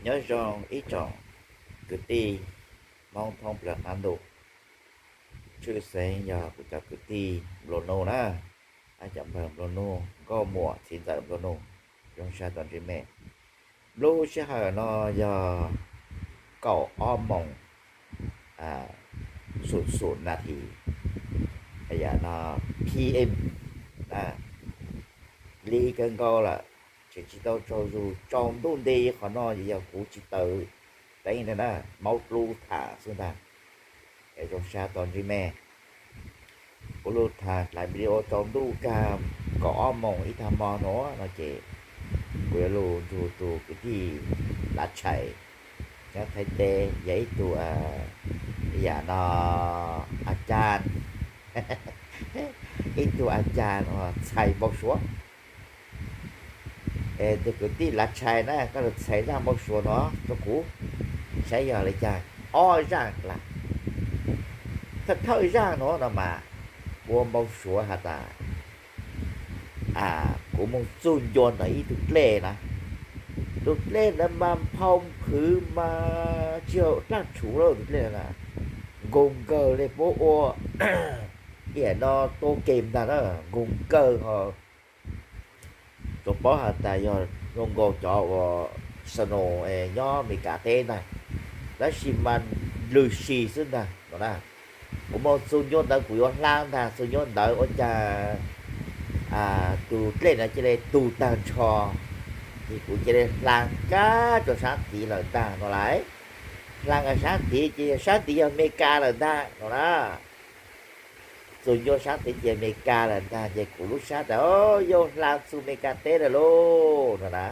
Nyob zoo ib tsoom kwv tij Hmoob thoob plaws qab ntuj, tshwj xeeb yog kuv cov kwv tij nplua nuj na, cov npawg nplua nuj, nkauj muam txiv ntxawm nplua nuj, zoo sab tau ntsib mej. Lub sij hawm no yog kaum ob moos xum xum nas this, yam no P M, li kawg nkaus lawm, tseem tsis tau tsaus zug, tsaus ntuj nti qhov no yog kuv tsis tawm teeb ntag na, maub dlub tham xwb ntag. Es zoo sab tau ntsib mej. Kuv lug tham laiv video tsaus ntuj kag kaum ob moos ib tag hmo no no ces kuv yuav lug nrug tus kwv tij Lav Tshais nyob Thaib teb, yog ib tug, yam no, a cas, ib tug a cas uas txhais npau suav. Es tus kwv tij Lav Tshais na, koj lug txhais zaj npau suav no rau kuv saib yog le caag. Ob zaj lawm, thawj thawj zaj no no mas ua npau suav has tas kuv moog txug ncua ntawm ib tug dlej na. Tus dlej ntawd mas nphau nphwv mas tsis yog dlaab tshuv lawm, tus dlej na nkoos kawg le, puab ua ib yam no tua kem ntag na, nkoos kawg ho. Tsuas paub has tas yog zoo nkaus cov uas snow nyob Amelikas teb ntag, tab sis mas lwm si xwb ntag no na. Kuv moog txug ncua ntawd kuv yuav hlaa ntag, txug ncua ntawd ua cas tus dlej na cia li tu taag nrho, ces kuv cia li hlaa kag rua saab tid lawm ntag no lauj. Hlaa kag saab tid ces yog saab tid yog Amelikas lawm ntag no na. Txug ncua saab tid ces Amelikas lawm ntag ces kuv lub sab tas yog hlaa txug Amelikas teb lawm lauj no na.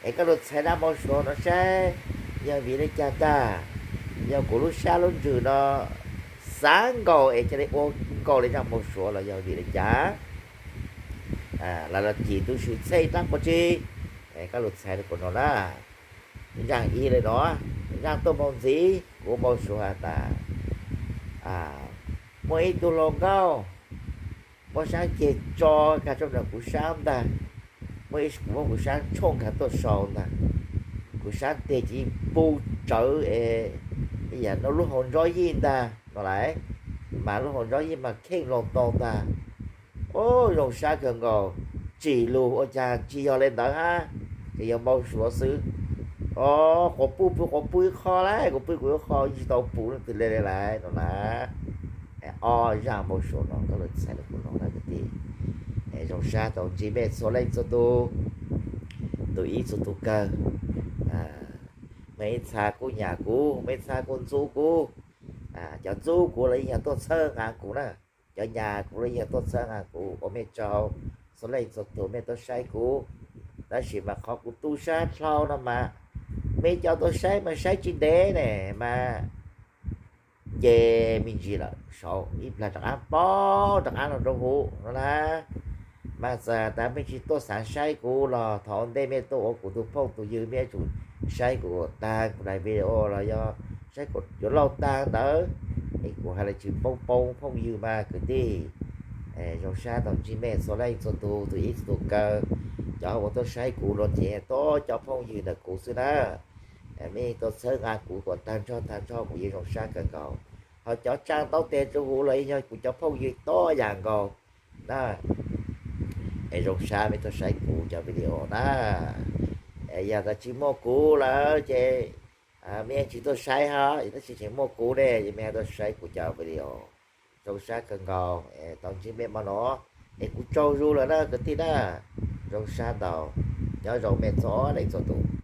Es koj lug txhais dlaab npau suav no saib yog vim le caag tag, yog kuv lub sab lub ntsws no xaav nkaus es cia li ua nkaus le zaj npau suav los yog vim le caag. Lawv los cim tub swm txheej dlaab puas tsi? Koj lug txhais rua kuv no na. Zaj ib le no, zaj tuaj moog ntxiv kuv npau suav has tas muaj ib tug hluas nkauj muab saab ceg tso kag rua ntawm kuv saab ntag, muab kuv saab tshooj kag tuaj sau ntag, kuv saab teg cia li pu tsawv es yam no lub hauv ntsob yij ntag no lauj, mas lub hauv ntsob yij mas kheej loo tau ntag. Ub, zoo sab kawg nkaus, tsim lug ua cas tsis yog le ntawd hab, tseem yog npau suav xwb. Os, quas puj pw quas puj ib qho lauj, quas puj kuv ib qho tsis tau pum leej twg le le lauj no na. Ob zaj npau suav no koj lug txhais rua kuv no na kwv tij. Zoo sab tau ntsib mej txhua leej txhua tug, tug ib txhua tug kawg. Mej ib txha kuj nyam kuv, mej ib txha kuj ntxub kuv. Cov ntxub kuv los yeej yog tuaj txhawb nqaa kuv na, cov nyam kuv los yeej yog tuaj txhawb nqaa kuv, ua mej tsaug txhua leej txhua tug mej tuaj saib kuv. Tab sis mas qhov kuv tu sab dlhau no mas mej cov tuaj saib mas saib tsis ntev ne mas nce me ntsis lawm, saum ib plag rov qab paub rov qab lug rua huv no na. Mas txawm tas mej tsis tuaj xaav saib kuv los thaum ntej mej tuaj ua kuv tug phooj tug ywg, mej yuav tsum saib kuv tag kuv daim video los yog saib kuv yuav lauj tag ntawd, es kuv hais le tsis poob poob phooj ywg mas kwv tij. Zoo sab tau ntsib mej txhua leej txhua tug, tug ib txhua tug kawg. Cov uas tuaj saib kuv los ces tuaj cov phooj ywg ntawm kuv xwb na. Mej tuaj txhawb nqaa kuv kom tag nrho tag nrho kuv yeej zoo sab kawg nkaus. Ho cov tsaa ntaub teg rua huv los yeej yog kuv cov phooj ywg tuaj yam nkaus na. Es zoo sab mej tuaj saib kuv cov video na. Yog tas tsis muaj kuv lawm ces mej yeej tsis tuaj saib hab, tab sis tseem muaj kuv ne mej tuaj saib kuv cov video. Zoo sab kawg nkaus tau ntsib mej mo no, es kuv tsaug zug lawm na kwv tij na. Zoo sab ntau, nyob zoo mej txhua leej txhua tug.